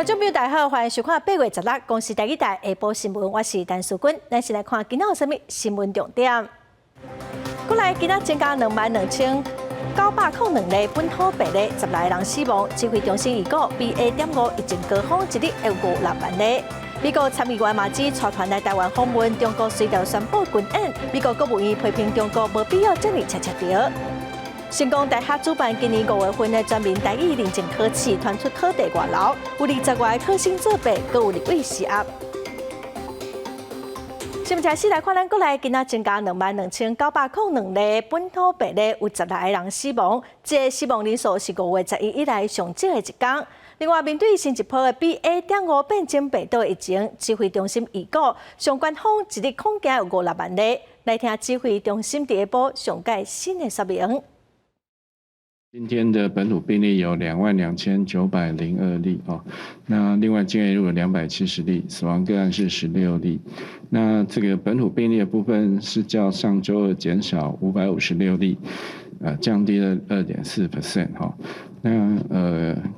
觀眾朋友大家好，歡迎收看8月16公視台語台下晡新聞，我是陳淑君。咱先來看今仔有啥物新聞重點。國內今仔增加22,902例本土病例，16个人死亡。指揮中心預估 BA.5疫情高峰一日會有5、6萬例。美國參議員馬茲帶團來台灣訪問，中國隨著宣布軍演，美國國務院批評中國無必要這麼捙捙著。成功大學主辦今年5月份的全民台語認證考試，傳出考題外流，有20外個考生作弊，閣有立委施壓。新聞開始來看，咱國內今仔增加22,902例本土病例，有16個人死亡，這個死亡人數是5月11以來上少的一天。另外，面對新一波的 BA.5變種病毒疫情，指揮中心預估上懸峰一日恐驚有5、6萬例。來聽指揮中心第一波上蓋新的說明。今天的本土病例有22,902例哦，那另外境外移入有270例，死亡個案是16例。那這個本土病例的部分是較上週二減少556例，降低了2.4% 哈。那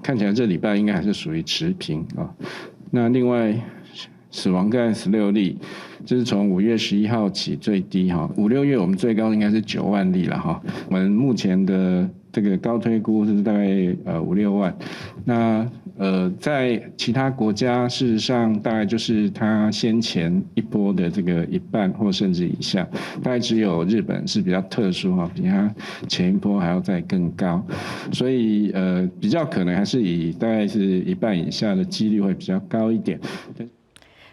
看起來這禮拜應該還是屬於持平啊。那另外死亡個案十六例，這是從5月11號起最低哈。5、6月我們最高應該是9萬例了哈。我們目前的這個高推估是大概5、6萬，那在其他國家事實上大概就是它先前一波的這個一半或甚至以下，大概只有日本是比較特殊哈，比它前一波還要再更高，所以比較可能還是以大概是一半以下的幾率會比較高一點。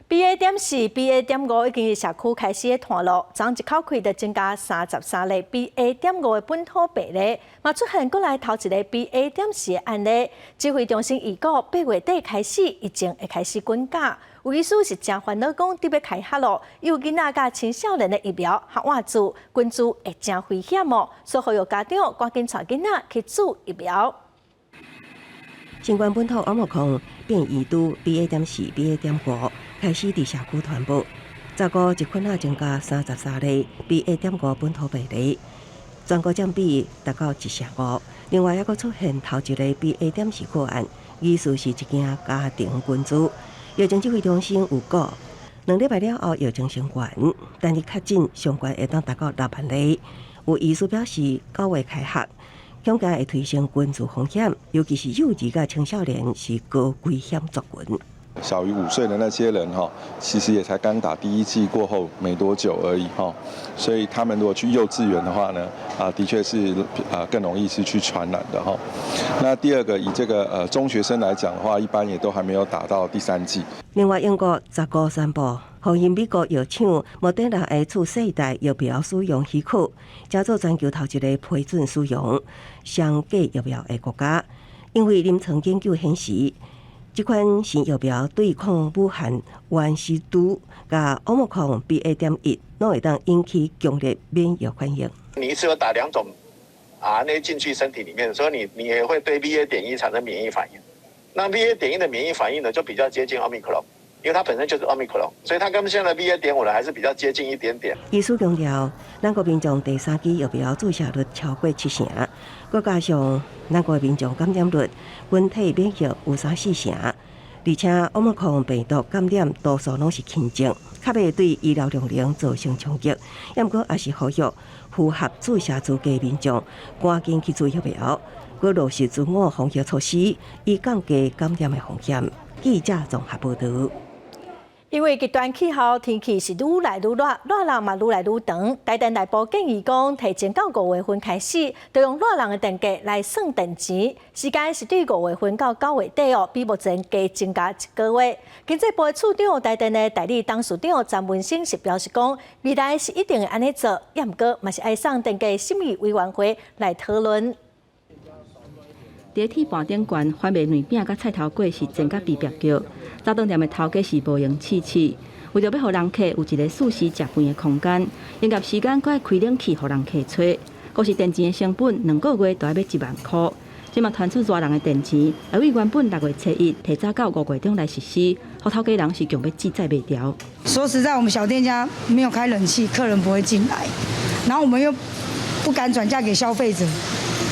BA.4、BA.5已經佇社區開始咧傳咯，昨一口氣就增加33例 BA.5的本土病例，嘛出現閣來頭一个 BA.4的案例。指揮中心預估8月底開始疫情會開始滾價，有醫師是誠煩惱講，得欲開學咯，幼囡仔佮青少年的疫苗較晚注，群聚會誠危險哦，所以呼籲家長趕緊帶囡仔去注疫苗。新冠本土奧密克戎變異株 BA.4、BA.5開始佇社區傳播，15一分仔增加33例 BA.5本土病例，全國佔比達到1成5。另外，猶閣出現頭一个 BA.4個案，疑似是一間家庭群聚。疫情指揮中心預估，2禮拜了後疫情升懸，但是確診上懸會當達到6萬例。有醫師表示，9月開學，恐驚會推升群聚風險，尤其是幼兒佮青少年是高危險族群。小於5歲的那些人哈，其實也才剛打第一劑過後沒多久而已哈，所以他們如果去幼稚園的話呢，啊，的確是啊更容易是去傳染的哈。那第二個，以這個中學生來講的話，一般也都還沒有打到第三劑。另外，英國15宣布，予因美國藥廠莫德納的次世代疫苗使用許可，成做全球頭一个批准使用雙價疫苗的國家。因為臨床研究顯示，這款新疫苗對抗武漢原始株佮奧密克戎 BA.1，攏會當引起強烈免疫反應。你一次有打兩種 RNA 進去身體裡面，所以你也會對 BA.1產生免疫反應。那 BA.1的免疫反應呢，就比較接近奧密克戎，因為它本身就是奧密克戎，所以它跟現在 BA.5呢，還是比較接近一點點。醫師強調，咱國民眾第三劑疫苗注射率超過七成，閣加上咱國民眾感染率、群體免疫有三四成，而且奧密克戎病毒感染多數攏是輕症，較袂對醫療量能造成衝擊。毋過也是呼籲符合注射資格民眾趕緊去注疫苗，閣落實自我防疫措施，以降低感染的風險。記者綜合報導。因為極端氣候，天氣是愈來愈熱，熱浪嘛愈來愈長。台電內部建議講，提前到5月份開始，就用熱人的電價來算電錢。時間是對5月份到9月底哦，比目前加增加一個月。經濟部的次長、台電的代理董事長詹文生是表示講，未來是一定會按呢做，也毋過嘛是愛送電價審議委員會來討論。佇鐵盤頂懸販賣卵餅佮菜頭粿是煎甲枇杷膏。早頓店的頭家是無閒試試，為著欲予人客有一个適時食飯的空間，營業時間閣愛開冷氣予人客吹。閣是電錢的成本，2個月就愛欲1萬箍。這馬傳出熱人的電錢，會對原本6月初一提早到5月中來實施，予頭家人是強欲志在袂牢。說實在，我們小店家沒有開冷氣，客人不會進來，然後我們又不敢轉嫁給消費者，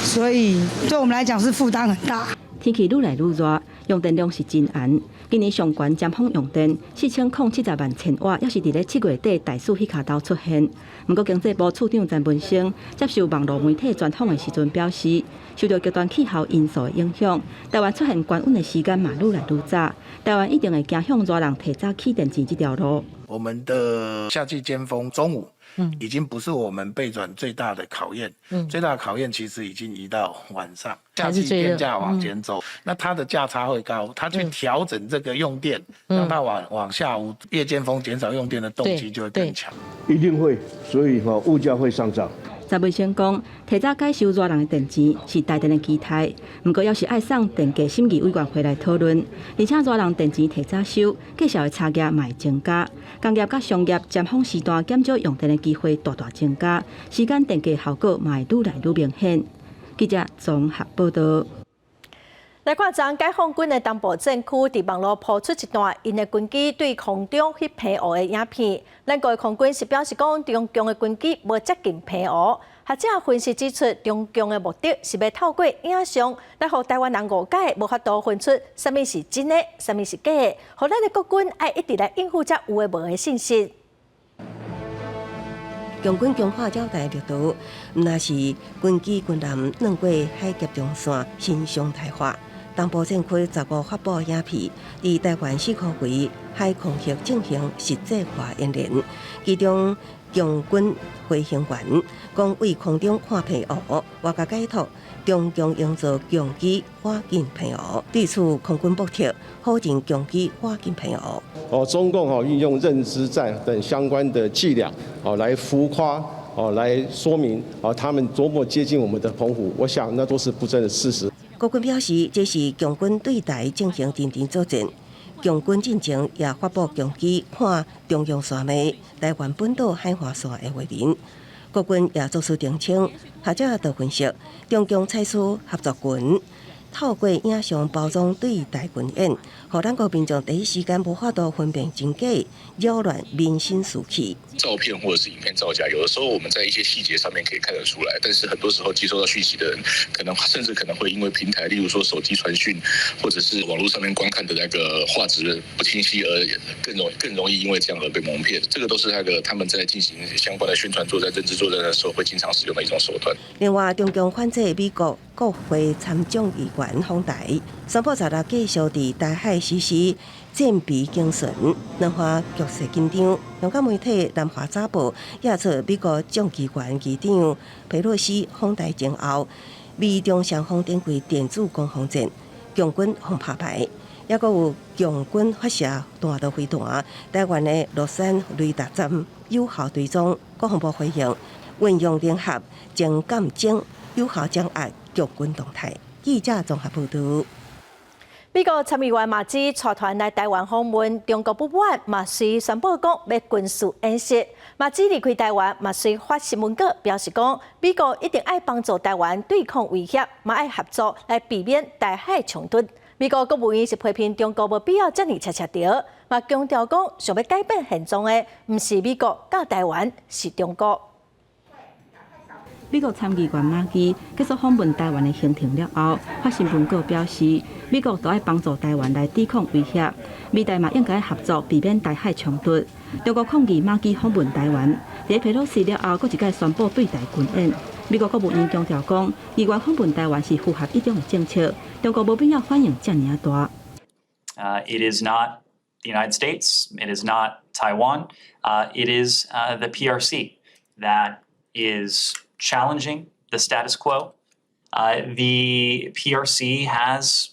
所以對我們來講是負擔很大。天氣愈來愈熱，用電量是真懸。今年上懸尖峰用電4070萬千瓦，猶是佇咧7月底大暑彼跤頭出現。毋過經濟部次長陳文生接受網路媒體專訪的時陣表示，受著極端氣候因素的影響，台灣出現高溫的時間嘛愈來愈早。台灣一定會走向熱人提早起電錢這條路。我們的夏季尖峰中午，已經不是我們備轉最大的考驗，最大的考驗其實已經移到晚上。夏季電價往前走，那它的價差會高，它去調整這個用電，讓它往下午夜間峰減少用電的動機就會更強。一定會，所以哈物價會上漲。陳文生講，提早改收熱人的電錢是台電的期待，毋過猶是愛送電價審議委員會來討論，而且熱人電錢提早收，價數的差額嘛會增加，工業佮商業尖峰時段減少用電的機會大大增加，時間電價效果嘛會愈來愈明顯。記者綜合報道。來看，昨解放軍的東部戰區佇網路鋪出一段𪜶的軍機對空中翕澎湖的影片。咱國的空軍是表示講，中共的軍機無接近澎湖。學者分析指出，中共的目的是欲透過影像來予台灣人誤解，無法度分出啥物是真的，啥物是假的，予咱的國軍愛一直來應付這有的無的信息。共軍強化繞台力度，毋但是軍機軍艦鑽過海峽中線，新常態化。東部戰區15發布影片，佇台灣四箍圍海空域進行實際化演練，其中共軍飛行員講對空中看澎湖，外界解讀中共營造共機火進澎湖，對此空軍駁斥否認共機火進澎湖。哦，中共哦運用認知戰等相關的伎倆，哦來浮誇，哦來說明，哦他們多麼接近我們的澎湖，我想那都是不爭的事實。國軍表示，這是共軍對台進行認知作戰。共軍進前也發布共機看中央山脈、台灣本島海岸線的畫面。國軍也作出澄清，學者就分析，中共採取合作群，透過影像包裝對台軍演，予咱國民眾第一時間無法度分辨真假，擾亂民心士氣。照片或者是影片造假，有的時候我們在一些細節上面可以看得出來，但是很多時候接收到訊息的人，可能甚至可能會因為平台，例如說手機傳訊，或者是網絡上面觀看的那個畫質不清晰，而更容易因為這樣而被蒙騙。這個都是那個他們在進行相關的宣傳作戰、認知作戰的時候，會經常使用的一種手段。另外，中共反制美國國會參眾議員訪台，宣布十六繼續佇台海實施戰備警巡，兩岸局勢緊張。香港媒體南華早報也指美國眾議院議長佩洛西訪台前後，美中雙方展開電子攻防戰，共軍予拍敗，抑閣有共軍發射彈道飛彈，台灣的樂山雷達站有效追蹤，國防部回應運用聯合偵監偵，有效掌握共軍動態。記者綜合報道。美國參議員馬基帶團來台灣訪問，中國不滿嘛隨宣布講欲軍事演習。馬基離開台灣，嘛隨發新聞稿表示講，美國一定愛幫助台灣對抗威脅，嘛愛合作來避免台海衝突。美國國務院是批評中國無必要遮爾捙捙著，嘛強調講，想欲改變現狀的，毋是美國佮台灣，是中國。美國參議員馬基結束訪問台灣的行程了後，發新聞稿表示，美國都愛幫助台灣來抵抗威脅，美台嘛應該合作，避免台海衝突。中國抗議馬基訪問台灣，佇佩洛西了後，閣一擺宣布對台軍演。美國國務院強調講，議員訪問台灣是符合一中的政策，中國無必要反應遮爾大。 It is not the United States. It is not Taiwan. It is the PRC that is challenging the status quo. The PRC has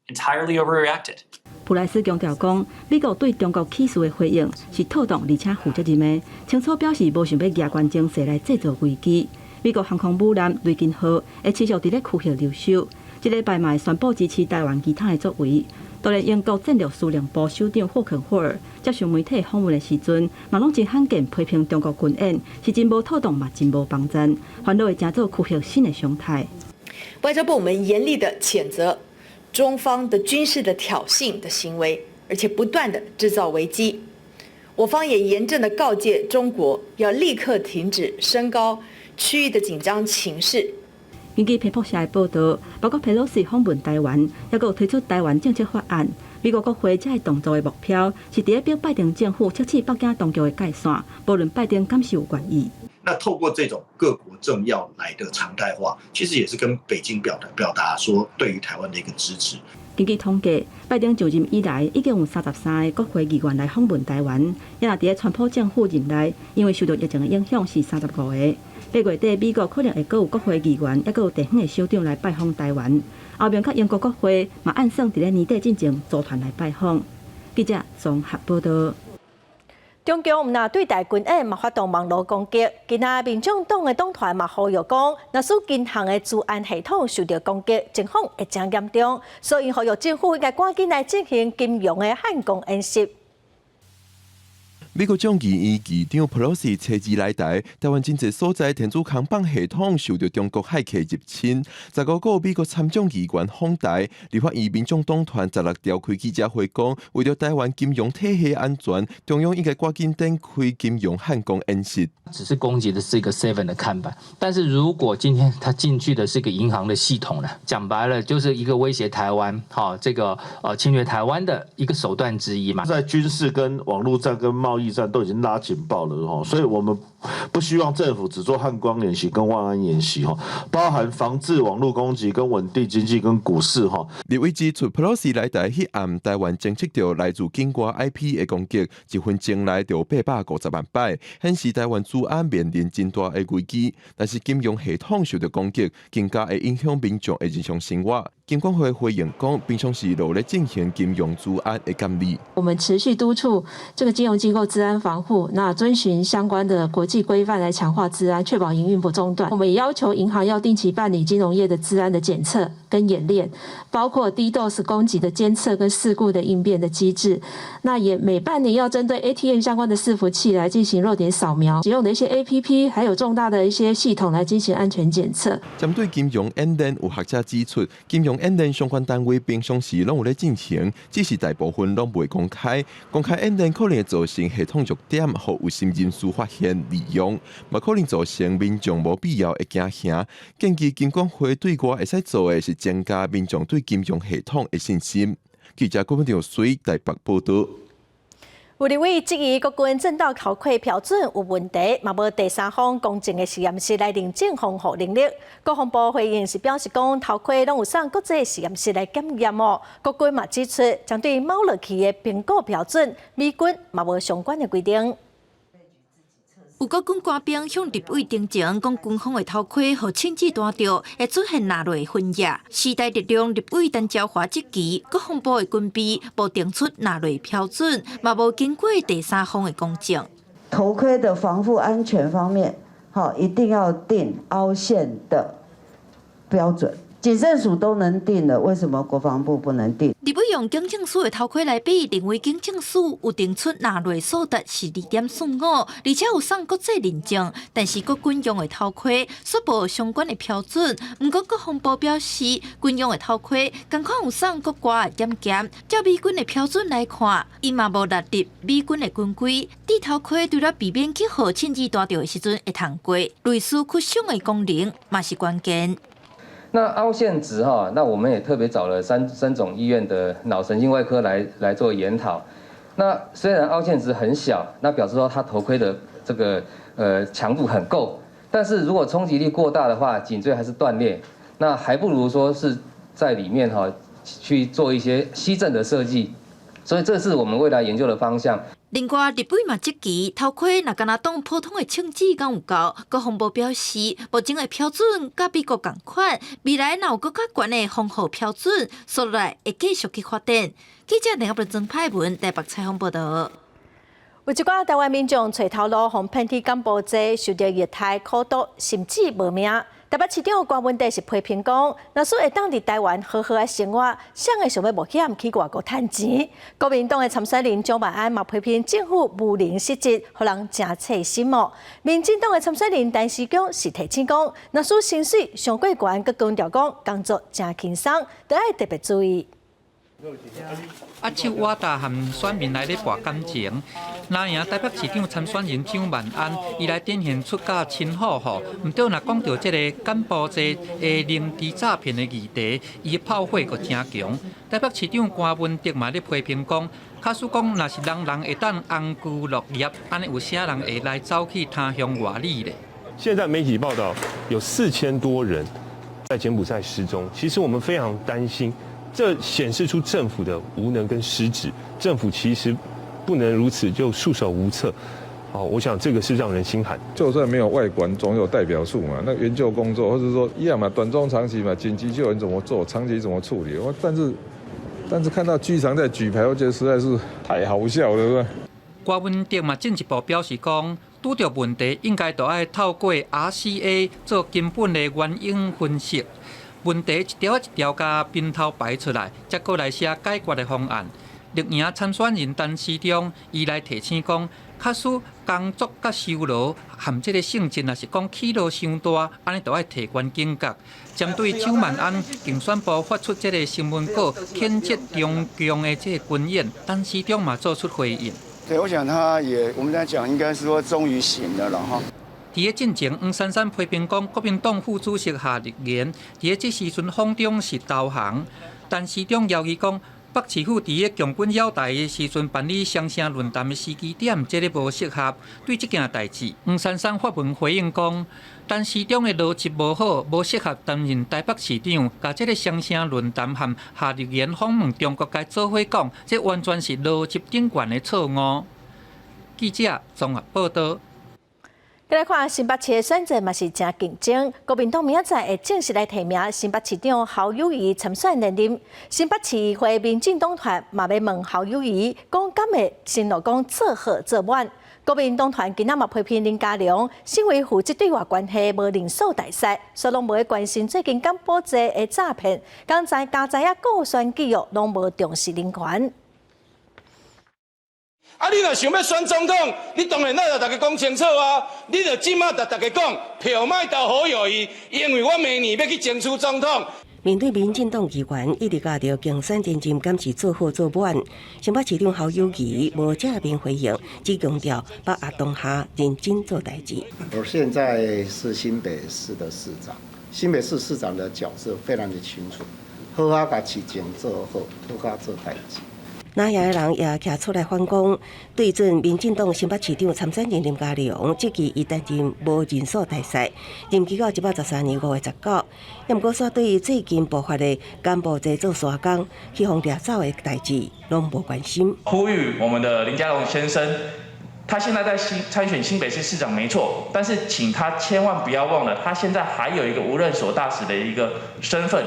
entirely overreacted. 普萊斯強調講，美國對中國起事的回應是妥當而且負責任的，清楚表示無想欲加懸情勢來製造危機。美國航空母艦雷根號會持續佇咧區域留守，這禮拜嘛會宣布支持台灣其他的作為。就連英國戰略司令部首長霍肯霍爾接受媒體訪問的時陣，嘛攏真罕見批評中國軍演是真無妥當嘛，真無幫贊，煩惱會成做區域新的常態。外交部我們嚴厲的譴責中方的軍事的挑釁的行為，而且不斷的製造危機。我方也嚴正的告誡中國，要立刻停止升高區域的緊張情勢。根據彭博社的報導，包括佩洛西訪問台灣，抑閣有推出台灣政策法案。美國國會這个動作的目標，是佇咧逼拜登政府撤去北京當局的界線，無論拜登敢是有願意。那透過這種各國政要來的常態化，其實也是跟北京表達說對於台灣的一個支持。根據統計，拜登就任以來已經有33個國會議員來訪問台灣，也若佇咧川普政府任內，因為受到疫情的影響是35個。8月底，美國可能會閣有國會議員，抑閣有地方的首長來拜訪台灣。歐盟佮英國國會嘛按算佇咧年底進前組團來拜訪。記者綜合報導。中共毋但對台軍演，嘛發動網路攻擊。今仔民眾黨的黨團嘛呼籲講，若使銀行的資安系統受著攻擊，情況會誠嚴重，所以呼籲政府應該趕緊來進行金融的漢光演習。美國眾議院議長佩洛西初二來台，台灣真濟所在電子空放系統受著中國駭客入侵。15個美國參眾議員訪台，立法院民眾黨團16召開記者會講，為著台灣金融體系安全，中央應該趕緊展開金融漢光演習。只是攻擊的是一個 seven 的看板，但是如果今天他進去的是一個銀行的系統呢？講白了就是一個威脅台灣，哈，這個侵略台灣的一個手段之一嘛。在軍事跟網路戰跟貿易戰都已經拉警報了，吼，所以我們不希望政府只做漢光演習跟萬安演習，吼，包含防治網路攻擊、跟穩定經濟跟股市，吼。立委指出，佩洛西來台彼暗，台灣偵測著來自境外 IP 的攻擊，一分鐘內就850萬擺，顯示台灣資安面臨真大的危機。但是金融系統受著攻擊，更加會影響民眾的日常生活。金管會回應講，平常時都咧進行金融資安的監理。我們持續督促這個金融機構資安防護，那遵循相關的國際規範來強化資安，確保營運不中斷。我們也要求銀行要定期辦理金融業的資安的檢測跟演練，包括 DDoS 攻擊的監測跟事故的應變的機制。那也每半年要針對 ATM 相關的伺服器來進行弱點掃描，使用的一些 APP，還有重大的一些系統來進行安全檢測。針對金融演練，有學者指出，金融演練相關單位平常時攏有咧進行，只是大部分攏袂公開。公開演練可能會造成系統弱點，予有心人士發現利用，嘛可能造成民眾無必要的驚嚇。建議金管會對外會使做的是增加民眾對金融系統的信心。記者郭文條水台北報導。有立委質疑國軍戰鬥頭盔標準有問題，嘛無第三方公正的實驗室來認證防護能力。國防部回應是表示講，頭盔攏有送國際實驗室來檢驗哦。國軍嘛指出，針對帽落去的評估標準，美軍嘛無相關的規定。有國軍官兵向立委陳情，講軍方的頭盔予槍子彈著，會出現鈉落分液。時代力量立委陳昭華質疑，國防部的軍備無定出鈉落標準，嘛無經過第三方的公證。頭盔的防護安全方面，好，一定要定凹陷的標準。警政署都能定了，為什麼國防部不能定？立委用警政署的頭盔來比，認為警政署有定出鈉落數值是2.45，而且有送國際認證。但是國軍用的頭盔卻無相關的標準。毋過國防部表示，軍用的頭盔仝款有送國外的檢驗，照美軍的標準來看，伊嘛無納入美軍的軍規。戴頭盔除了避免去予槍子彈著的時陣會燙過，類似屈傷的功能嘛是關鍵。那凹陷值哈，那我們也特別找了三種醫院的腦神經外科來做研討。那雖然凹陷值很小，那表示說他頭盔的這個強度很夠，但是如果衝擊力過大的話，頸椎還是斷裂，那還不如說是在裡面哈去做一些吸震的設計。所以這是我們未來研究的方向。另外，立委嘛質疑頭盔若干焦擋普通的槍子敢有夠？國防部表示，目前的標準佮美國仝款，未來若有閣較懸的防護標準，紲落來會繼續去發展。記者林阿曾派文台北採訪報導。有一寡台灣民眾揣頭路，予騙去柬埔寨，受著虐待、苦毒，甚至無命。台北市長柯文哲是批評講，若使會當佇台灣好好仔生活，誰會想欲冒險去外國趁錢？國民黨的參選人蔣萬安嘛批評政府無能失職，予人誠刺心哦。民進黨的參選人陳時中是提醒講，若使薪水傷過懸，閣強調講工作誠輕鬆，著愛特別注意。握手倚搭和選民來咧搏感情。藍營台北市長參選人蔣萬安，伊來展現出甲親好吼，毋過若講著這个柬埔寨的認知詐騙的議題，伊的炮火閣誠強。台北市長柯文哲嘛咧批評講，假使講若是人人會當安居樂業，按呢有啥人會來走去他鄉外里咧？現在媒體報道有4000多人在柬埔寨失蹤，其實我們非常擔心，這顯示出政府的無能跟失職。政府其實不能如此就束手無策。哦，我想這個是讓人心寒。就算沒有外館，總有代表處嘛。那援救工作，或者說一樣嘛，短中長期嘛，緊急救援怎麼做，長期怎麼處理？我但是看到劇場在舉牌，我覺得實在是太好笑了，對不對？柯文哲嘛進一步表示講，拄著問題應該都愛透過 RCA 做根本的原因分析，問題一條一條共平頭擺出來，才閣來寫解決的方案。綠營參選人陳時中，伊來提醒講，假使工作佮收入和這个性質，若是講起落傷大，按呢就愛提懸警覺。針對蔣萬安競選部發出這个新聞稿，譴責中共的這个軍演，陳時中嘛做出回應。對，我想他也，我們來講，應該是說終於醒了啦，哈。佇咧進前，黃珊珊批評講，國民黨副主席夏立言佇咧這時陣訪中是投降。陳時中枵伊講，北市府佇咧共軍繞台的時陣辦理雙城論壇的時機點，這个無適合。對這件代誌，黃珊珊發文回應講，陳時中的邏輯無好，無適合擔任台北市長。共這个雙城論壇和夏立言訪問中國共做伙講，這完全是邏輯頂懸的錯誤。記者綜合報道。來看新北市的選戰嘛是誠競爭，國民黨明仔載會正式來提名新北市長侯友宜參選連任。新北市議會民進黨團嘛欲問侯友宜，講敢會承諾講做好做滿。國民黨團今仔嘛批評林佳龍，身為負責對外關係無人所大使，所以攏無咧關心最近柬埔寨的詐騙，剛才加知影顧選舉哦，攏無重視人權。啊！你若想欲選總統，你當然愛共大家講清楚啊！你著這馬共大家講，票莫投侯友宜，因為我明年欲去爭取總統。面對民進黨議員一直共著競選連任，敢是做好做滿。新北市長侯友宜無正面回應，只強調把握當下認真做代誌。我現在是新北市的市長，新北市市長的角色非常的清楚，好好共市政做好，好好做代誌。藍營的人也徛出來反攻，對準民進黨新北市長參選人林佳龍，這期伊擔任無任所大使，任期到113年5月19。毋過煞對最近爆發的柬埔寨做沙工去予掠走的代誌，攏無關心。呼籲我們的林佳龍先生，他現在在新參選新北市市長沒錯，但是請他千萬不要忘了，他現在還有一個無任所大使的一個身份，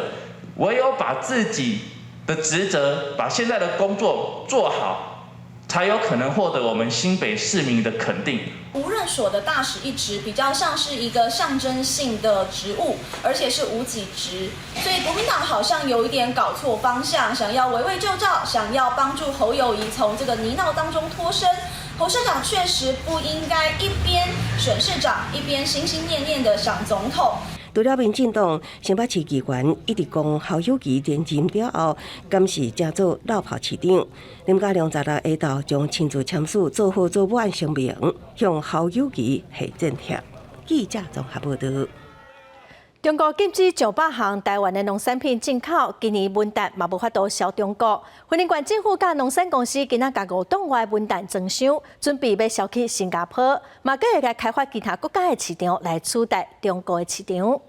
唯有把自己的職責，把現在的工作做好，才有可能獲得我們新北市民的肯定。無任所的大使一職比較像是一個象徵性的職務，而且是無給職，所以國民黨好像有一點搞錯方向，想要圍魏救趙，想要幫助侯友宜從這個泥淖當中脫身。侯市長確實不應該一邊選市長，一邊心心念念的想總統。除了民進黨新北市議員一直講侯友宜連任了後，敢是成做落跑市長。林佳龍十六下晝將親自簽署做好做滿聲明，向侯友宜下戰帖。記者綜合報道。中國禁止900項台灣的農產品進口，今年文旦嘛無法度銷中國。雲林縣政府佮農產公司今仔共5噸外文旦裝箱，準備欲銷去新加坡，嘛閣會來開發其他國家的市場來取代中國的市場。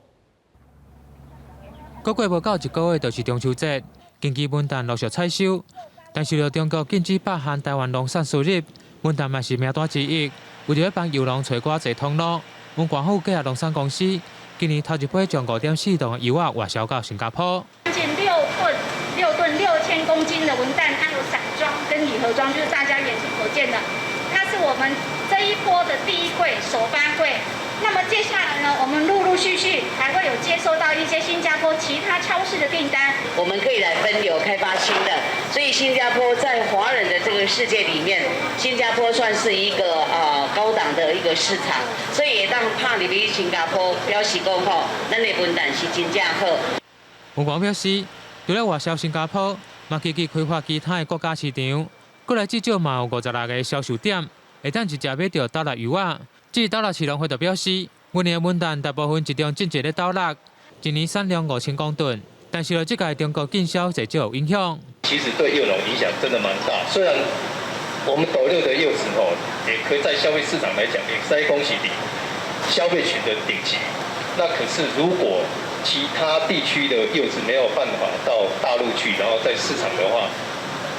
閣過無夠一個月就是中秋節，近期文旦陸續採收，但受著中國禁止百項台灣農產輸入，文旦嘛是名單之一。為著欲幫柚農揣較濟通路，阮縣府結合農產公司，今年頭一批將5.4噸的柚仔外銷到新加坡。將近6噸，6噸6000公斤的文旦，它有散裝跟禮盒裝，就是大家眼前所見的。它是我們這一波的第一櫃首發櫃。那麼接下來呢，我們陸陸續續還會有接收到一些新加坡其他超市的訂單。我們可以來分流開發新的，所以新加坡在華人的這個世界裡面，新加坡算是一個高檔的一個市場，所以會當拍入去新加坡，表示講吼，咱的文旦是真正好。吳廣表示，除了外銷新加坡，嘛積極開發其他的國家市場。過來至少嘛有56個銷售點，會當直接買著斗六柚仔。至於斗六市農會就表示，今年的文旦大部分集中種植咧斗六，一年產量5000公噸，但是這屆中國禁銷濟少有影響。其實對柚農影響真的蠻大，雖然我們斗六的柚子吼，也可以在消費市場來講，也是恭喜你消費群的頂級。那可是如果其他地區的柚子沒有辦法到大陸去，然後在市場的話，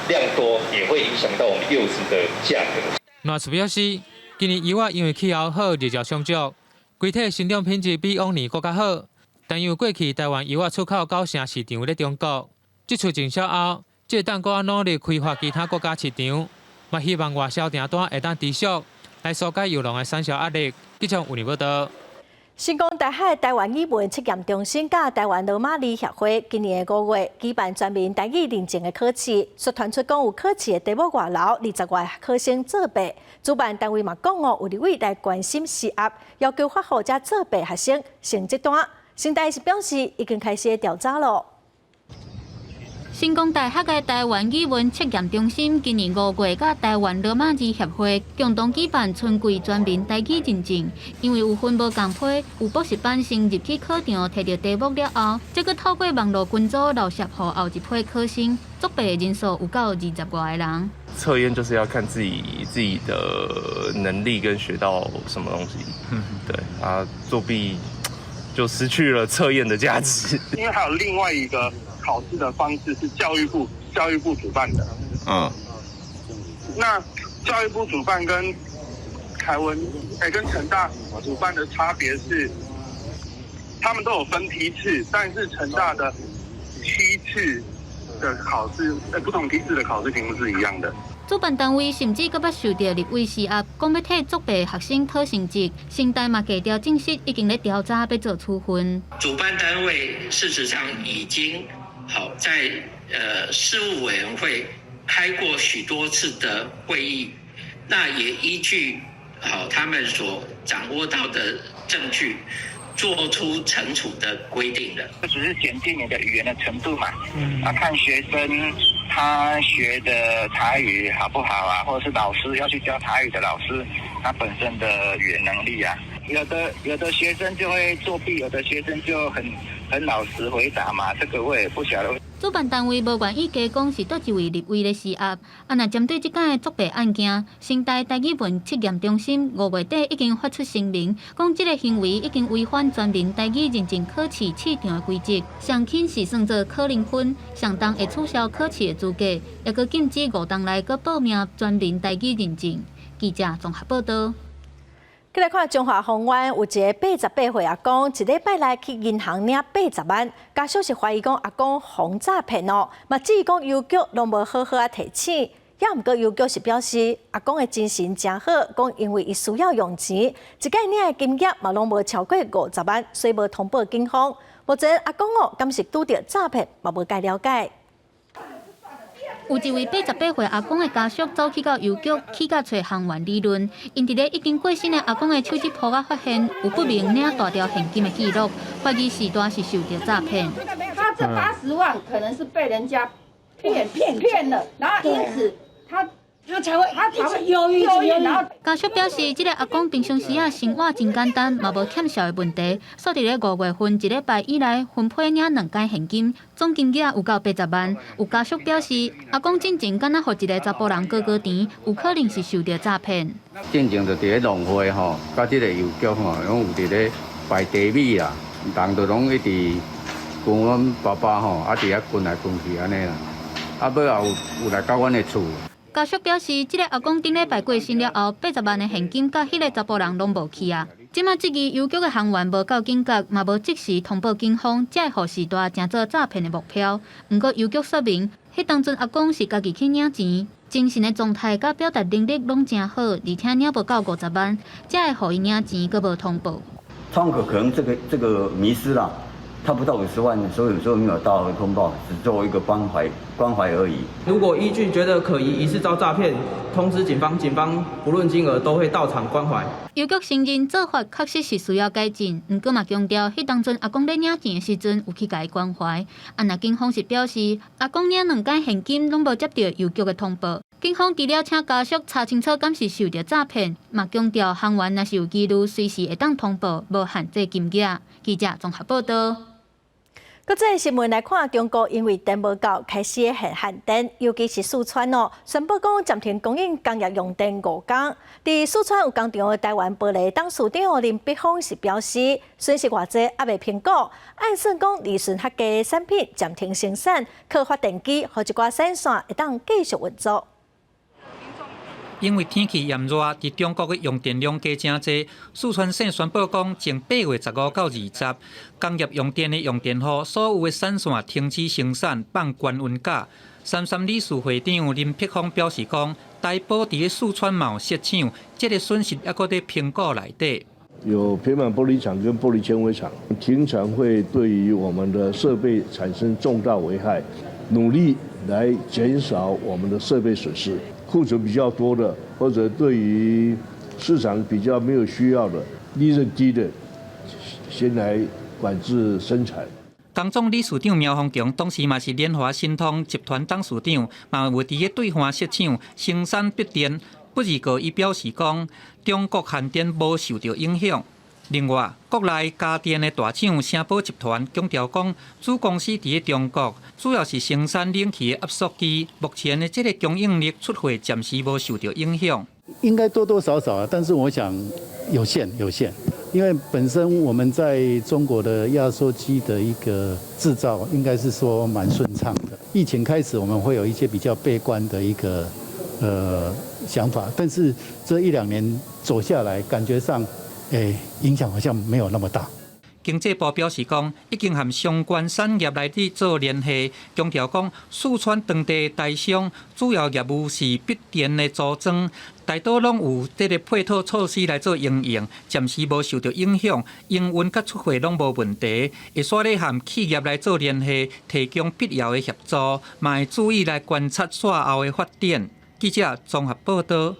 量多也會影響到我們柚子的價格。農署表示，今年柚仔因為氣候好，日照充足，整體生長品質比往年閣較好。但因為過去台灣柚仔出口九成市場咧中國，這次禁銷後，會當閣較努力開發其他國家市場，嘛希望外銷訂單會當持續來紓解柚農的產銷壓力。記者吳報道。成功大學台灣語文測驗中心佮台灣羅馬字協會今年5月舉辦全民台語認證的考試，煞傳出講有考試的題目外流，20外考生作弊。主辦單位嘛講哦，有立委來關心施壓，要求發予遮作弊學生成績單。成大是表示已經開始調查囉。成功大學的台灣語文測驗中心今年5月佮台灣羅馬字協會共同舉辦春季全民台語認證，因為有分無仝批，有補習班先入去考場提著題目了後，再閣透過網路群組漏泄予後一批考生，作弊人數有夠20外個人。測驗就是要看自己的能力跟學到什麼東西，對啊，作弊就失去了測驗的價值。因為還有另外一個考試的方式是教育部主辦的，那教育部主辦跟台文跟成大主辦的差別是，他們都有分批次，但是成大的批次的考試，不同批次的考試題目是一樣的。主辦單位甚至閣捌受著立委施壓，講欲替作弊學生討成績。成大嘛低調證實已經咧調查，欲做處分。主辦單位事實上已經好在事務委員會開過許多次的會議，那也依據好他們所掌握到的證據，做出懲處的規定了。這只是檢定你的語言的程度嘛，啊，看學生他學的台語好不好啊，或者是老師要去教台語的老師，他本身的語言能力啊，有的學生就會作弊，有的學生就很老實回答嘛，這個我也不曉得。主辦單位無願意加講是佗一位立委咧施壓。啊，若針對這擺的作弊案件，成大台語文測驗中心5月底已經發出聲明，講這个行為已經違反全民台語認證考試試場的規則，上輕是算做考零分，上重會取消考試的資格，抑閣禁止5冬內閣報名全民台語認證。記者綜合報道。過來看彰化豐原有一个88歲阿公，一禮拜內去銀行領80萬，家屬是懷疑講阿公予詐騙哦，嘛質疑講郵局攏無好好仔提醒，也毋過郵局是表示阿公的精神誠好，講因為伊需要用錢，一擺領的金額嘛攏無超過50萬，所以無通報警方。目前阿公哦，敢是拄著詐騙，嘛無蓋了解。有一位88歲阿公的家屬走去到郵局，去共揣行員理論。𪜶佇咧已經過身的阿公的手機簿仔發現有不明領大條現金的記錄，懷疑時代是受著詐騙。他這80萬可能是被人家騙了，然後因此他才會他才會憂鬱，然後家屬表示，這个阿公平常時仔生活真簡單，嘛無欠數的問題。煞佇咧5月份一禮拜以來，分批領兩間現金，總金額有夠80萬。有家屬表示，阿公進前敢若予一个查埔人割割錢，有可能是受著詐騙。進前就佇咧農會吼，佮這个郵局吼，攏有佇咧擺茶米啦，人就攏一直跟阮爸爸吼，啊佇遐滾來滾去按呢啦，啊尾後有來到阮的厝。家屬表示，這个阿公頂禮拜過身了後，80萬的現金佮彼个查埔人攏無去啊。這馬質疑郵局的行員無夠警覺，嘛無即時通報警方，才會予時代成做詐騙的目標。毋過郵局說明，彼當陣阿公是家己去領錢，精神的狀態佮表達能力攏誠好，而且領無夠50萬，才會予伊領錢，閣無通報。窗口可能這個迷失了，他不到50萬，所以沒有大額通報，只做一個關懷而已。如果依據覺得可疑，疑似遭詐騙，通知警方，警方不論金額都會到場關懷。郵局承認做法確實是需要改進，毋過嘛強調，彼當陣阿公咧領錢的時陣有去共伊關懷。啊，若警方是表示，阿公領兩擺現金攏無接著郵局的通報。警方除了請家屬查清楚敢是受著詐騙，嘛強調行員若是有疑慮，隨時會當通報，無限制金額。記者綜合報道。國際新聞來看，中國因為電無夠，開始限電，尤其是四川哦，宣布講暫停供應工業用電5工。佇四川有工廠的台灣玻璃董事長林碧峰是表示，損失偌濟猶未評估，按算講利潤較低的產品暫停生產，靠發電機予一寡產線會當繼續運作。因為天氣炎熱，佇中國的用電量加誠濟。四川省宣布講，從8月15到20，工業用電的用電戶所有的產線停止生產，放關溫假。三三理事會長林碧峰表示講，台玻佇咧四川嘛有設廠，這個損失猶閣佇評估內底。有平板玻璃廠跟玻璃纖維廠停產，會對於我們的設備產生重大危害，努力來減少我們的設備損失。庫存比較多的，或者對於市場比較沒有需要的、利潤低的，先來管制生產。工總理事長苗豐強當時嘛是聯華新通集團董事長，嘛有佇咧對岸設廠生產筆電。不過伊表示講，中國限電無受著影響。另外，國內家電的大廠聲寶集團強調講，子公司佇咧中國主要是生產冷氣的壓縮機，目前的這个供應鏈出貨暫時無受著影響。應該多多少少啊，但是我想有限有限，因為本身我們在中國的壓縮機的一個製造，應該是說蠻順暢的。疫情開始，我們會有一些比較悲觀的一個想法，但是這一兩年走下來，感覺上，影響好像沒有那麼大。經濟部表示講，已經和相關產業來佇做聯繫，強調講，四川當地台商主要業務是筆電的組裝，大多攏有這个配套措施來做營運，暫時無受著影響，營運佮出貨攏無問題。會煞咧和企業來做聯繫，提供必要的協助，嘛會注意來觀察煞後的發展。記者綜合報道。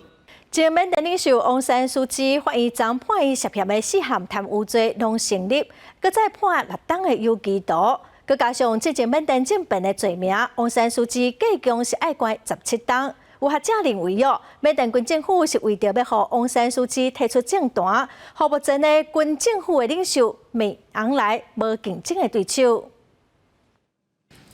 前緬甸領袖翁山蘇姬法院昨判伊涉嫌的四項貪污罪攏成立，閣再判6冬的有期徒，閣加上這前緬甸政變的罪名，翁山蘇姬計共是愛關17冬。有學者認為哦，緬甸軍政府是為著欲予翁山蘇姬退出政壇，予目前的軍政府的領袖敏昂萊無競爭的對手。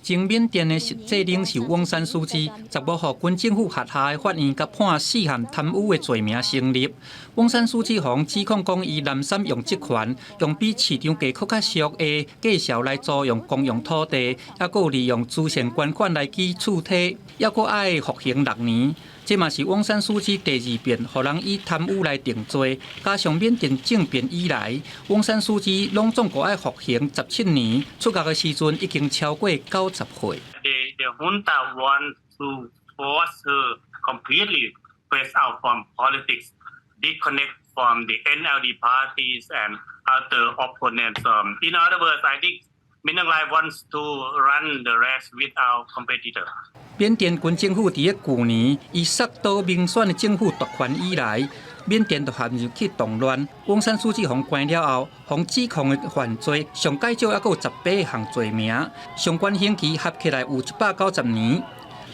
前緬甸的實際領袖翁山蘇姬，15號軍政府轄下的法院共判四項貪污的罪名成立。翁山蘇姬予人指控講，伊濫用職權，用比市場價閣較俗的價數來租用公用土地，猶閣有利用慈善捐款來起厝體，猶閣愛服刑6年。這嘛是翁山蘇姬第二遍予人以貪污來定罪，加上緬甸政變以來，翁山蘇姬攏總共愛服刑17年，出獄的時陣已經超過90歲。 The junta want to force her completely phase out from politics, disconnect from the NLD parties and other opponents. In other words, I think Min Aung Hlaing wants to run the race without competitor. 緬甸軍政府佇咧舊年以殺倒民選的政府奪權以來，緬甸就陷入去動亂。翁山蘇姬予人關了後，予人指控的犯罪上蓋少猶閣有18項罪名，相關刑期合起來有190年。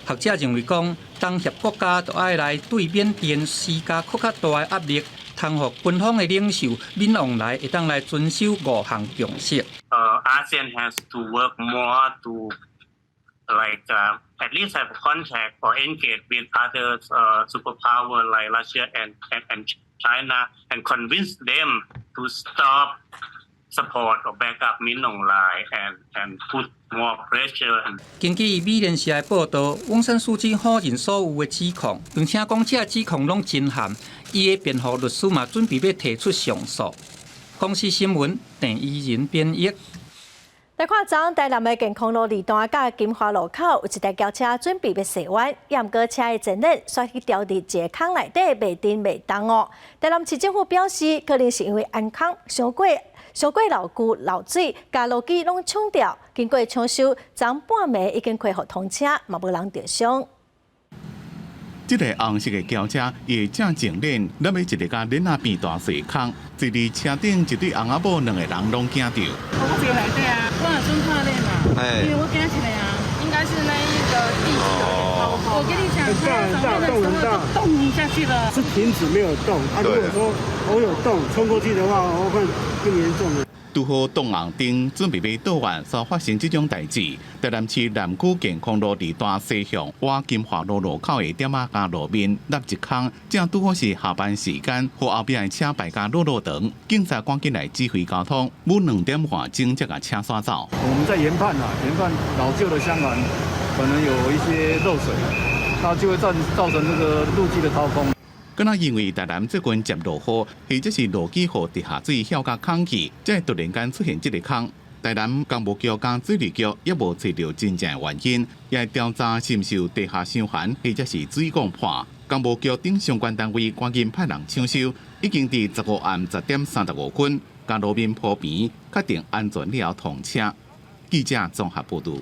學者認為講，東協國家就愛來對緬甸施加閣較大的壓力，通予軍方的領袖敏昂萊會當來遵守五項共識。 ASEAN has to work more to like at least have contact or engage with other superpower like Russia and China and convince them to stop support or back up Min Aung Hlaing and put more pressure. 根據美聯社的報道，翁山蘇姬否認所有的指控，並且講這指控攏真譀。伊的辯護律師嘛準備欲提出上訴。公視新聞鄭怡仁編譯。來看，昨台南的健康路二段佮金華路口有一台轎車準備欲踅彎，毋過車的前輪煞去牢佇一个空內底袂振袂動哦。台南市政府表示，可能是因為安康傷過。傷過老舊漏水，共路基攏沖掉。經過搶修，昨半暝已經恢復通車，嘛無人著傷。這個紅色的轎車，伊正前輪，落尾一个共輪仔變大細空，坐佇車頂一對翁仔某兩个人攏驚著。我別來對啊，我若準看咧嘛，因為我驚一个啊，應該是那一個地基有點掏空。我跟你講，它要轉彎的時候就動下去了。是停止沒有動，啊，如果說我有動衝過去的話，我會更嚴重的。拄好擋紅燈，準備欲倒彎，煞發生這種代誌。台南市南區健康路佇大西向往金華路路口的店仔共路面落一空，正拄好是下班時間，予後壁的車排甲落落長，警察趕緊來指揮交通，每兩點外鐘才共車徙走。我們在研判啊，研判老舊的箱涵可能有一些漏水，那就會造成這個路基的掏空。敢若因為台南最近接落雨，或者是路基予地下水囂甲空去，才會突然間出現這个空。台南工務局佮水利局猶無揣著真正的原因，也會調查是毋是有地下箱涵，或者是水管破。工務局等相關單位趕緊派人搶修，已經佇15暗10點35分，共路面鋪平，確定安全了後通車。記者綜合報導。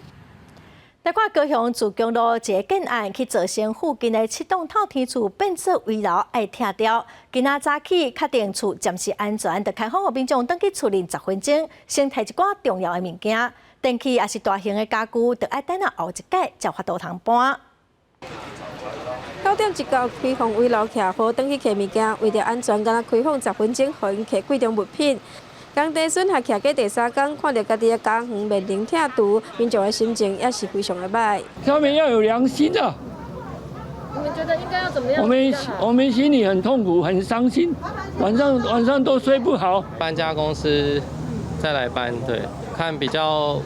來看高雄自強路一个建案，去造成附近的七棟透天厝變做危樓，愛拆掉。今仔早起確定厝暫時安全，就開放予民眾轉去厝裡10分鐘，先提一寡重要的物件。電器抑是大型的家具，就愛等到後一擺才有法度通搬。9點一到開放危樓徛好，轉去提物件，為著安全，敢若開放十分鐘，予𪜶提貴重物品。工地巡核徛過第三工，看著家己的家園面臨拆除，民眾的心情也是非常的䆀。他們要有良心啊！你們覺得應該要怎麼樣？我們心裡很痛苦，很傷心，晚上都睡不好。搬家公司再來搬，對，看比較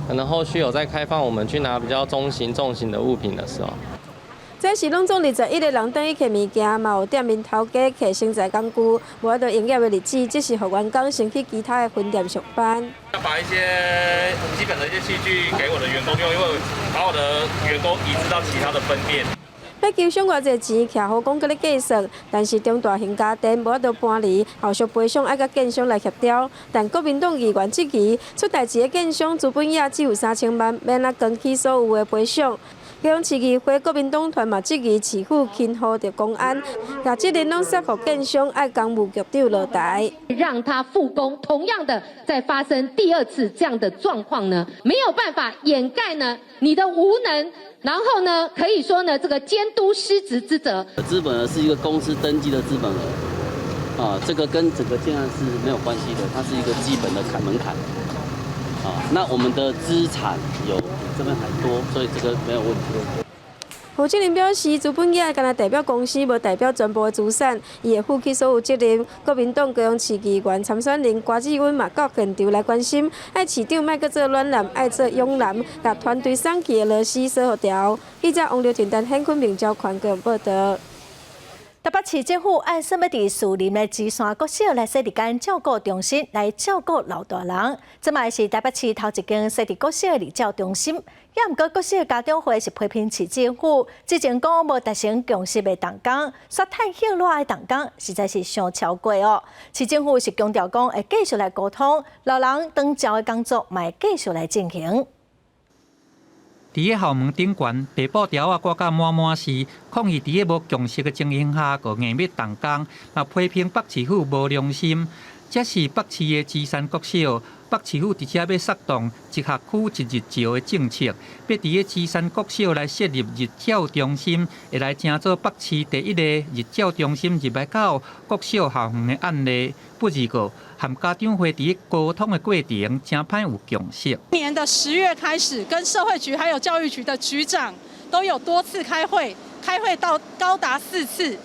可能後續有再開放，我們去拿比較中型、重型的物品的時候。這是攏總21个人轉去提物件，嘛有店面頭家提生財工具，無法度營業的日子，只是予員工先去其他的分店上班。要把一些基本的一些器具給我的員工用，因為把我的員工移植到其他的分店。欲求賞偌濟錢，徛好講閣咧計算，但是中大型家電無法度搬離，後續賠償愛佮建商來協調。但國民黨議員質疑，出代誌的建商資本額只有3000萬，欲按怎扛起所有的賠償？高雄市議會國民黨團嘛質疑市府輕忽著工安，共責任攏卸予建商愛工務局長落台，讓他復工。同樣的，再發生第二次這樣的狀況呢，沒有辦法掩蓋呢你的無能，然後呢可以說呢這個監督失職之責。資本額是一個公司登記的資本額，啊，這個跟整個建案是沒有關係的，它是一個基本的門檻。啊，那我們的資產有比這邊還多，所以這個沒有問題。胡志林表示，資本額敢若代表公司，無代表全部的資產，伊會負起所有責任。國民黨高雄市議員參選人郭志溫嘛到現場來關心，愛市長莫閣做暖男，愛做勇男，共團隊送去的螺絲鎖予牢。記者王劉婷、陳顯坤、明昭權高雄報導。台北市政府按算欲佇士林的芝山國小來設一間照顧中心來照顧老大人，這嘛是台北市頭一間設佇國小的日照中心。猶毋過國小家長會是批評市政府之前講無達成共識袂動工，煞趁歇熱愛動工，實在是傷超過哦。市政府是強調講會繼續來溝通，老人長照的工作嘛會繼續來進行。佇个校門頂懸，白布條仔掛甲滿滿是，抗議佇个無共識的情形下，閣硬欲動工，嘛批評北市府無良心。這是北市的芝山國小，北市府佇遮欲策動一學區一日照的政策，欲佇个芝山國小來設立日照中心，會來成做北市第一個日照中心入來到國小校園的案例。不過，和家長會佇溝通的過程，誠歹有共識。今年的10月開始，跟社會局還有教育局的局長都有多次開會，開會到高達四次。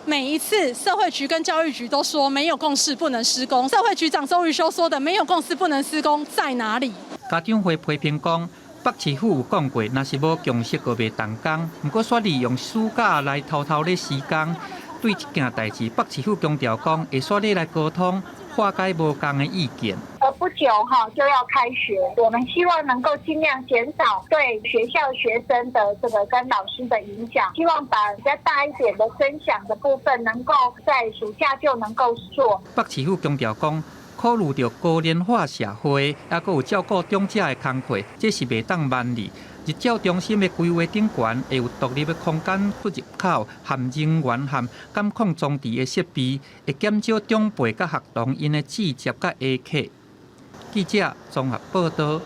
每一次社會局跟教育局都說沒有共識不能施工。社會局長周榆修說的沒有共識不能施工在哪裡？家長會批評講，北市府有講過，若是無共識，閣袂動工。毋過煞利用暑假來偷偷咧施工。對這件代誌，北市府強調講，會煞咧來溝通，化解無仝的意見。不久哈就要開學，我們希望能夠盡量減少對學校學生的這個跟老師的影響，希望把比較大一點的聲響的部分能夠在暑假就能夠做。北市府強調講，考慮著高齡化社會，猶閣有照顧長者的工課，這是袂當慢哩。日照中心的規劃頂懸會有獨立的空間出入口和人員和監控裝置的設備，會減少長輩佮學童𪜶的接觸佮下客。記者綜合報道。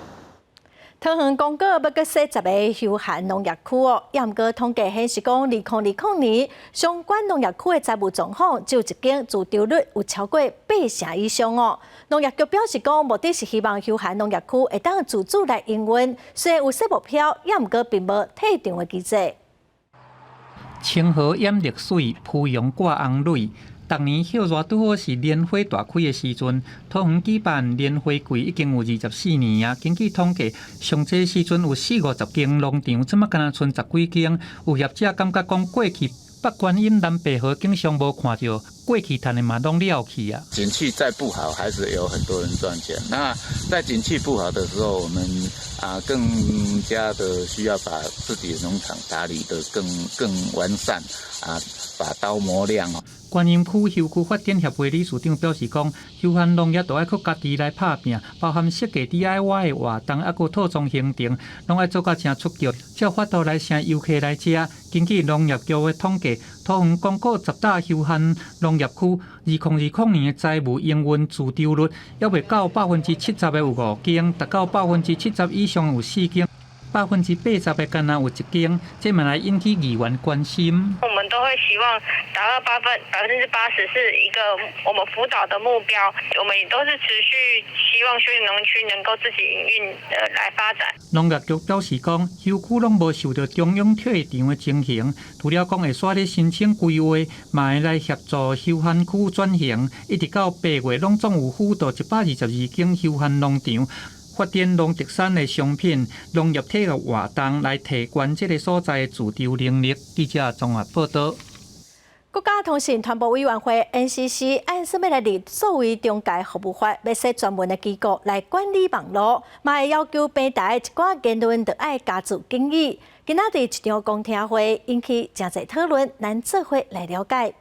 桃園公告欲閣設10個休閒農業區哦，也毋過統計顯示講，2020年相關農業區的財務狀況，只有一間自丟率有超過八成以上哦。農業局表示講，目的是希望休閒農業區會當自主來營運，雖然有設目標，也毋過並無退場的機制。清河掩綠水，浮陽掛紅蕊。逐年暑熱拄好是蓮花大開的時陣，桃園舉辦蓮花季已經有24年啊。根據統計，上濟時陣有四五十間農場，這馬干焦賰十幾間。有業者感覺講，過去北觀音、藍白河景象無看著，過去趁的嘛攏了去啊。景氣再不好，還是有很多人賺錢。那在景氣不好的時候，我們更加的需要把自己的農場打理得更完善啊，把刀磨亮。觀音區休區發展協會理事長表示講，休閒農業都愛靠家己來拍拚，包含設計 DIY 的活動，猶閣套裝行程，攏愛做甲誠出格，才有法度來吸遊客來遮。根據農業局的統計，桃園公告10大休閒農業區，2020年的財務營運自丟率，猶未到70%的有五間，達到70%以上有四間。80%的干焦有一間，這嘛來引起議員關心。我們都會希望達到80%是一個我們輔導的目標，我們也都是持續希望休閒農區能夠自己營運的來發展。農業局表示講，休區攏無受著中央退場的情形，除了講會煞咧申請規劃，嘛會來協助休閒區轉型，一直到8月，攏總有輔導122間休閒農場。發展農特產的商品、農業體育活動，來提懸這個所在的自丟能力。記者綜合報道。國家通訊傳播委員會 NCC 按啥物來立數位中介服務法，欲設專門的機構來管理網路，嘛會要求平台一寡言論著愛加注警語。今仔日一場公聽會引起誠濟討論，咱做伙來了解。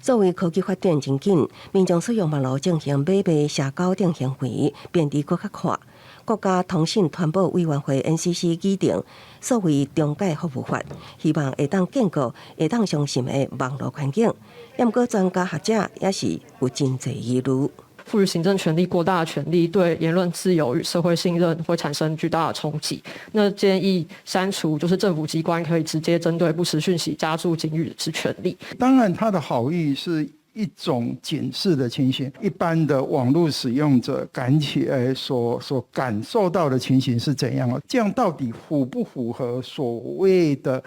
作為科技發展真緊，民眾使用網路進行買賣、社交等行為變得閣較快。國家通訊傳播委員會 NCC 擬定數位中介服務法，希望會當建構會當相信的網路環境。毋過專家學者也是有真濟疑慮。賦予行政權力過大的權力，對言論自由與社會信任會產生巨大的衝擊。那建議刪除，就是政府機關可以直接針對不實訊息加注警語之權力。當然，他的好意是一種警示的情形。一般的網路使用者感起所感受到的情形是怎樣啊？這樣到底符不符合所謂的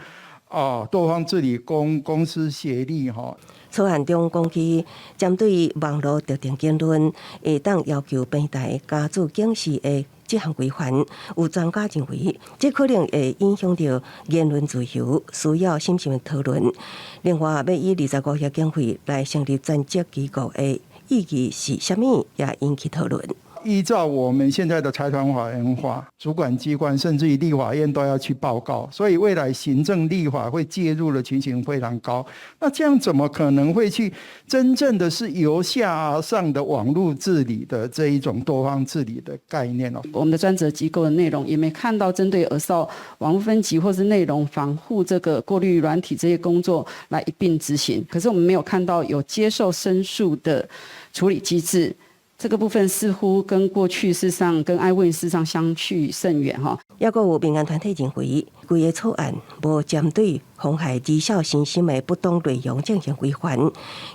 多方治理、公私協力？哈？草案中講起，針對網路特定言論，會當要求平台加注警示的這項規範，有專家認為，這可能會影響著言論自由，需要審慎討論。另外，欲以25億經費來成立專責機構的意義是啥物，也引起討論。依照我們現在的財團法人法，主管機關甚至於立法院都要去報告，所以未來行政立法會介入的情形非常高。那這樣怎麼可能會去真正的是由下而上的網路治理的這一種多方治理的概念呢？我們的專責機構的內容也沒看到針對兒少網路分級或是內容防護這個過濾軟體這些工作來一併執行。可是我們沒有看到有接受申訴的處理機制。這個部分似乎跟過去事實上跟 iWin 事實上相去甚遠哈。抑閣有民間團體認為，規个草案無針對妨害兒少身心的不當內容進行規範，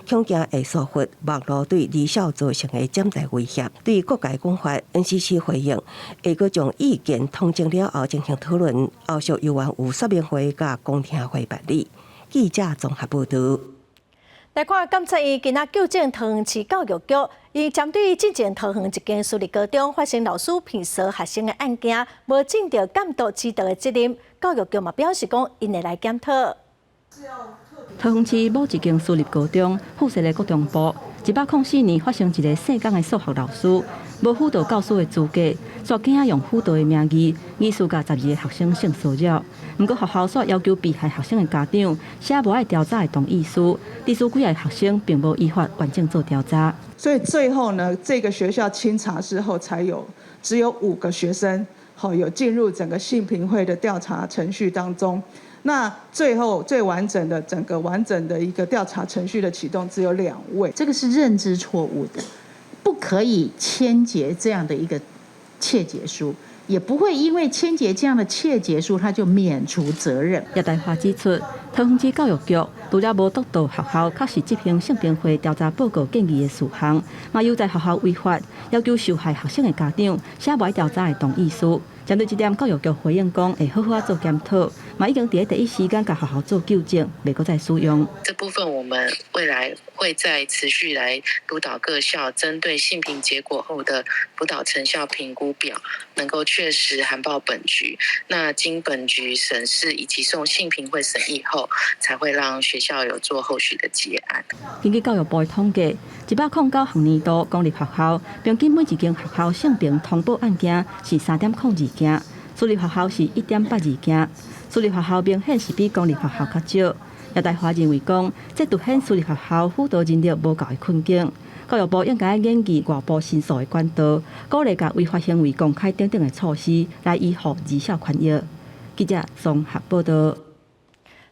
恐驚會疏忽網路對兒少造成的潛在威脅。對各界講法，NCC 回應會閣將意見統整了後進行討論，後續猶原有說明會佮公聽會辦理。記者綜合報道。來看監察院今仔糾正桃園市教育局，伊針對進前桃園一間私立高中發生老師騙誣學生的案件，無盡著監督指導的責任，教育局嘛表示講，𪜶會來檢討。桃園市某一間私立高中附設的國中部，104年發生一个姓江的數學老師，無輔導教師的資格，煞驚用輔導的名義，疑似共12个學生性騷擾。毋過學校煞要求被害學生的家長寫無愛調查的同意書，致使幾个學生並無依法完整做調查。所以最後呢，這個學校清查之後，才有只有5個學生，好有進入整個性平會的調查程序當中。那最後最完整的整個完整的一個調查程序的啟動只有2位。這個是認知錯誤的，不可以簽結這樣的一個切結書，也不會因為簽結這樣的切結書，他就免除責任。葉大華指出，桃園市教育局除了無督導學校確實執行性平會調查報告建議的事項，嘛有在學校違法要求受害學生的家長寫無愛調查的同意書。針對這點，教育局回應講會好好仔做檢討，嘛已經佇第一時間共學校做糾正，袂閣再使用。這部分我們未來會再持續來督導各校，針對性平結果後的輔導成效評估表，能夠確實函報本局。那經本局審視以及送性平會審議後，才會讓學校有做後續的結案。根據教育部的統計，109學年度公立學校平均每一間學校性平通報案件是3.02件，私立學校是1.82件。私立學校明顯是比公立學校較少。葉大華認為講，這凸顯私立學校輔導人力無夠的困境。教育部應該研議外部申訴的管道，鼓勵共違法行為公開等等的措施，來維護兒少權益。記者綜合報道。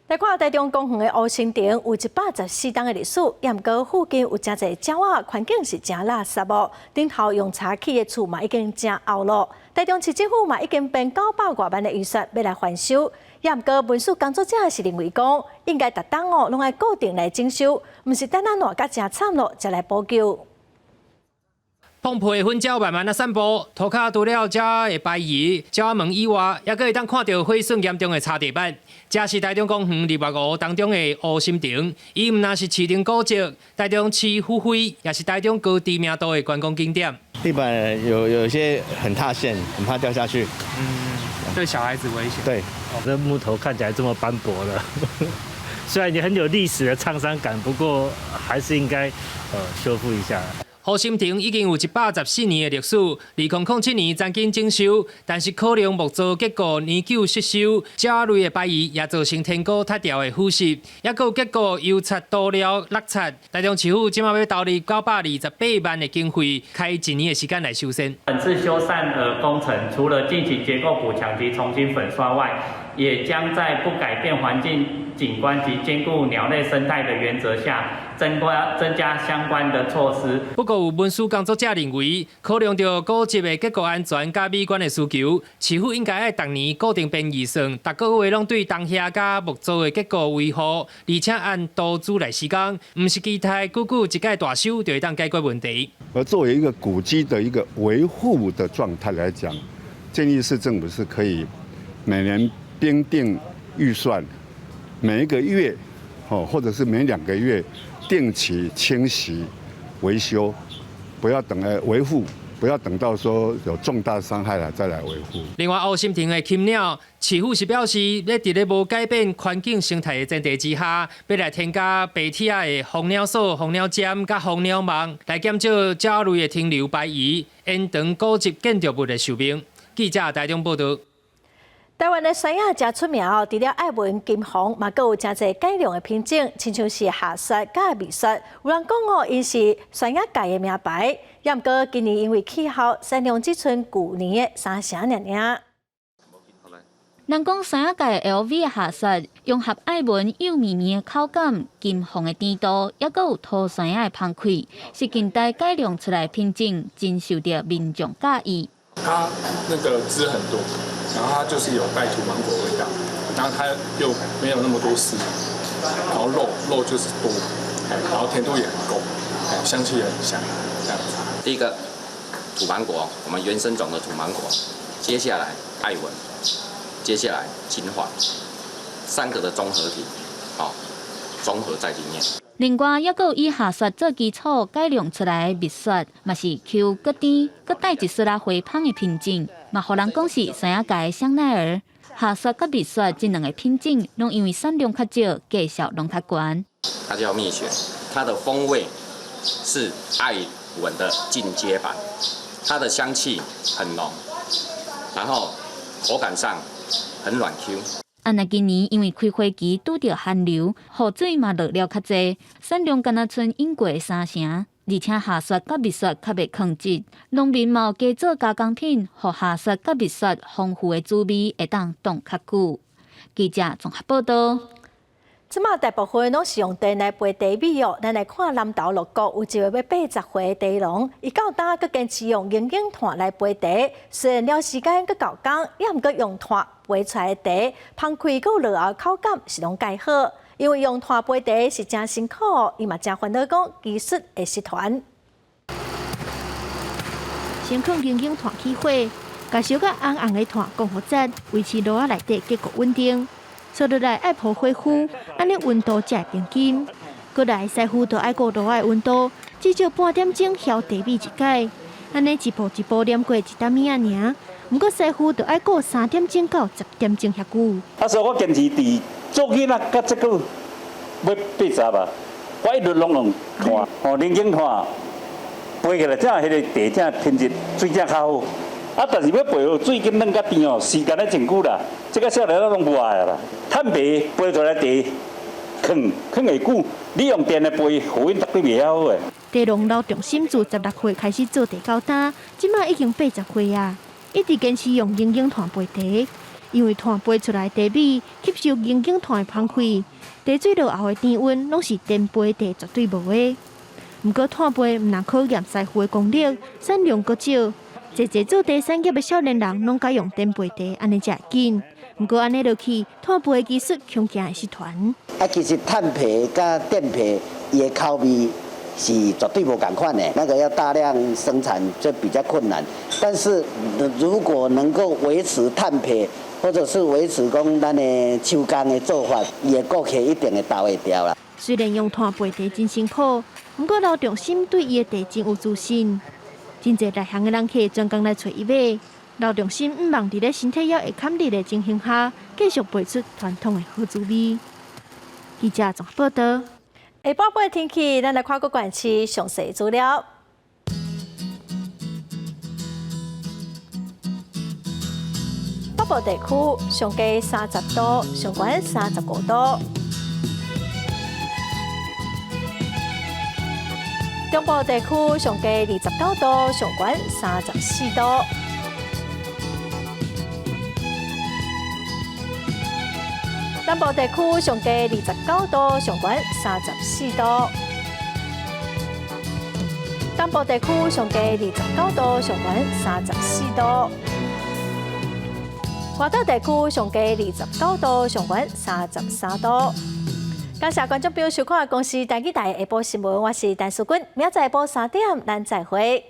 來看台中公園的烏心亭有114冬的歷史，也毋過附近有誠濟鳥仔，環境是誠垃圾哦。頂頭用柴起的厝嘛已經誠後咯。台中市政府嘛已經編900外萬的預算欲來翻修，也毋過文史工作者是認為講，應該逐冬哦攏愛固定來整修，毋是等啊爛甲誠慘咯，才來補救。膨皮的粉鳥慢慢仔散步，塗跤除了鳥仔會排遺、鳥仔門以外，猶閣會當看著毀損嚴重的柴地板。這是台中公園日月湖當中的烏心亭，伊毋但是市定古蹟，台中市府徽，也是台中高知名度的觀光景點。地板有些很塌陷，很怕掉下去。嗯，對小孩子危險。對，這木頭看起來這麼斑駁了，雖然也很有歷史的滄桑感，不過還是應該修復一下。烏心亭已經有114年的歷史，2007年曾經整修，但是可能木造結構年久失修，鳥類的排遺也造成天高塌掉的腐蝕，抑閣有結構油漆塗料落漆。台中市府這馬欲投入928萬的經費，開一年的時間來修繕。本次修繕的工程，除了進行結構補強及重新粉刷外，也將在不改變環境景觀及兼顧鳥類生態的原則下，增加相關的措施。不過有文史工作者認為，考量著古蹟的結構安全佮美觀的需求，市府應該愛逐年固定編預算，逐個月攏對東瓦佮木造的結構維護，而且按圖紙來施工，毋是期待久久一擺大修就會當解決問題。而作為一個古蹟的一個維護的狀態來講，建議市政府是可以每年編定預算，每一個月，哦，或者是每2個月定期清洗維修，不要等來維護，不要等到說有重大傷害了再來維護。另外，烏心亭的禽鳥，市府是表示，咧佇咧無改變環境生態的前提之下，欲來添加白鐵仔的防鳥索、防鳥針佮防鳥網，來減少鳥類的停留排遺，延長古蹟建築物的壽命。記者台中報道。台灣的山野誠出名哦，除了愛文、金鳳，嘛閣有誠濟改良的品種，親像是夏雪佮蜜雪。有人講哦，𪜶是山野界的名牌。也毋過今年因為氣候，產量只賰舊年的三成爾爾。人講山野界 LV 的夏雪，融合愛文幼綿綿的口感、金鳳的甜度，抑閣有土山野的芳氣，是近代改良出來的品種，真受著民眾佮意。它那個汁很多，然後它就是有帶土芒果味道，然後它又沒有那麼多絲，然後肉就是多，然後甜度也很夠，香氣也很香，這樣子。第一個土芒果，我們原生種的土芒果，接下來愛文，接下來金華，三個的綜合體，好，綜合在裡面。另外，抑閣有以夏雪做基礎改良出來的蜜雪，嘛是 Q 閣甜，閣帶一絲仔花芳的品種，嘛予人講是山野界的香奈兒。夏雪佮蜜雪這兩个品種，攏因為產量較少，價數攏較懸。它叫蜜雪，它的風味是愛文的進階版，它的香氣很濃，然後口感上很軟 Q。啊，若今年因為開花期拄著寒流，雨水嘛落了較濟，產量敢若賰永過三成，而且夏雪佮蜜雪較袂抗質，農民嘛有加做加工品，予夏雪佮蜜雪豐富的滋味會當當較久。記者綜合報道。這馬大部分攏是用電來焙茶米哦。咱來看南投鹿谷有一位欲80歲的茶農，伊到今閣堅持用牛耕炭來焙茶。雖然了時間閣夠工，也毋過用炭焙出來的茶，芳氣閣落喉口感是攏蓋好。因為用炭焙茶是誠辛苦，伊嘛誠煩惱講技術會失傳。先放牛耕炭起火，共燒甲紅紅的炭降予熱，維持爐仔內底結構穩定。刷落來愛鋪火釜，按呢溫度才會平均。閣來師傅就愛顧爐仔的溫度，至少半點鐘烊茶米一擺。按呢一步一步念過一擔物仔爾。毋過師傅就愛顧3點鐘到10點鐘遐久。啊，所以我堅持佇做囡仔到這久欲80啊，我一直攏用炭，吼，牛耕炭焙起來，才彼个茶才品質水才較好。啊，但是欲焙好水緊軟甲甜哦，時間咧真久啦。這个少年仔攏無愛啊啦。炭焙焙出來茶，囥囥會久，你用電來焙，回溫絕對袂曉好的。茶農劉仲心自16歲開始做茶到今，這馬已經80歲啊，一直堅持用牛耕炭焙茶，因為炭焙出來茶米吸收牛耕炭的芳氣，茶水落後的甜韻攏是電焙茶絕對無的。毋過炭焙毋但考驗師傅的功力，產量閣少。濟濟做茶產業的少年人攏改用電焙茶，按呢才會緊。毋過按呢落去，炭焙的技術恐驚會失傳。啊，其實炭焙佮電焙，伊的口味是絕對無仝款的。那個要大量生產就比較困難。但是如果能夠維持炭焙，或者是維持講咱的手工的做法，伊的顧客一定會留會牢啦。雖然用炭焙茶真辛苦，毋過劉仲心對伊的茶真有自信。真濟內行的人客專工來揣伊買。劉仲心毋望佇咧身體猶會堪得的情形下，繼續焙出傳統的好滋味。記者綜合報道。下晡晡天氣，咱來看各縣市詳細資料。北部地區上低30度，上懸35度。中部地區上低29度，上懸34度。南部地區上低29度，上懸34度。東部地區上低29度，上懸34度。外島地區上低29度，上懸33度。感謝觀眾朋友收看公視台語台下晡新聞，我是陳淑君，明仔載下晡3點，咱再會。